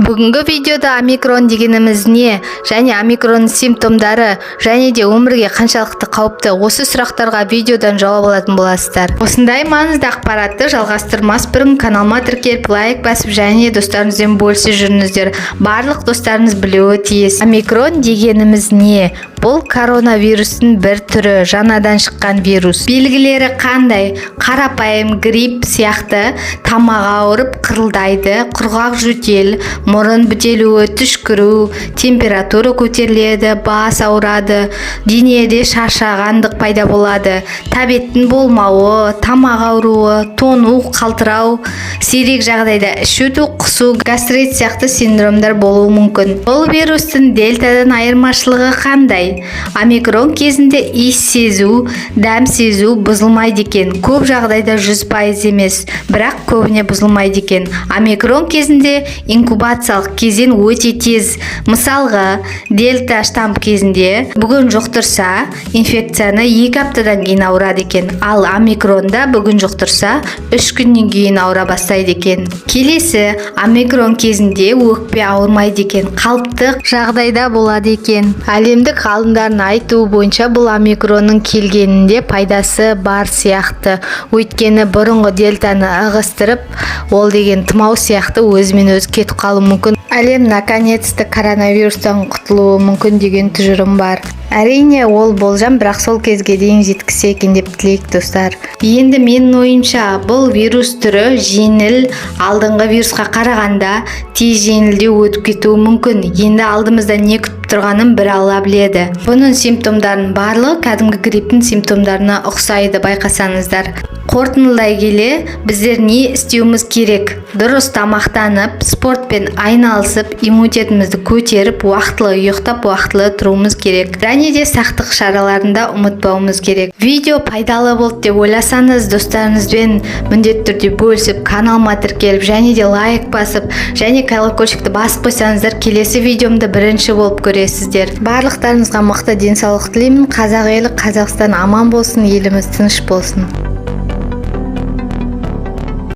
Бүгінгі видеода омикрон дегеніміз не және омикронның симптомдары және де өмірге қаншалықты қауіпті, осы сұрақтарға видеодан жауап алатын боласыздар. Осындай маңызды ақпаратты жалғастырмас бұрын каналыма тіркеліп, лайк басып және достарыңызбен бөлісе жүріңіздер. Барлық достарыңыз білуі тиіс. Омикрон дегеніміз не? Бұл коронавирустың бір түрі, жаңадан шыққан вирус. Белгілері қандай? Қарапайым грипп сияқты тамақ ауырып, қырылдайды, құрғақ жөтел, мұрын бітелуі, түшкіру, температура көтеріледі, бас ауырады, денеде шаршағандық пайда болады, тәбеттің болмауы, тамақ ауруы, тону, қалтырау, сирек жағдайда іш өту, құсу, гастрит сияқты синдромдар болуы мүмкін. Бұл вирустың дельтадан айырмашылығы қандай? Омикрон кезінде иіс сезу, дәм сезу бұзылмайды екен. Көп жағдайда, 100% емес, бірақ көбіне бұзылмайды екен. Омикрон кезінде инкубациялық кезең өте тез. Мысалға, дельта штамп кезінде бүгін жұқтырса, инфекцияны 2 аптадан кейін ауырады екен. Ал омикронда бүгін жұқтырса, 3 күннен кейін ауыра бастайды екен. Келесі, омикрон кезінде өкпе ауырмайды екен, қалыпты жағдайда болады екен. Әлемдік ғалымдардың айтуы бойынша, бұл омикронның келгенінде пайдасы бар сияқты, өйткені бұрынғы дельтаны ығыстырып, ол деген тұмау сияқты өзімен өзі кетіп қалуы мүмкін. Әлем наконец-то коронавирустан құтылуы мүмкін деген тұжырым бар. Әрине, ол болжам, бірақ сол кезге дейін жеткізсе екен деп тілейік, достар. Енді менің ойымша, бұл вирус түрі жеңіл, алдыңғы вирусқа қарағанда тез, жеңілдеу өтіп кетуі мүмкін. Енді алдымызда не күтіп тұрғанын бір Алла біледі. Бұның симптомдарының барлығы кәдімгі грипптің симптомдарына ұқсайды, байқасаңыздар. Қорытындылай келе, біздер не істеуіміз керек? Дұрыс тамақтанып, спортпен айналысып, иммунитетімізді көтеріп, уақытылы ұйықтап, уақытылы тұруымыз керек және де сақтық шараларын да ұмытпауымыз керек. Видео пайдалы болды деп ойласаңыз, достарыңызбен міндетті түрде бөлісіп, каналыма тіркеліп және де лайк басып және колокольчикті басып қойсаңыздар, келесі видеомды бірінші болып көресіздер. Барлықтарыңызға мықты денсаулық тілеймін. Қазақ елі, Қазақстан аман болсын, еліміз тыныш болсын.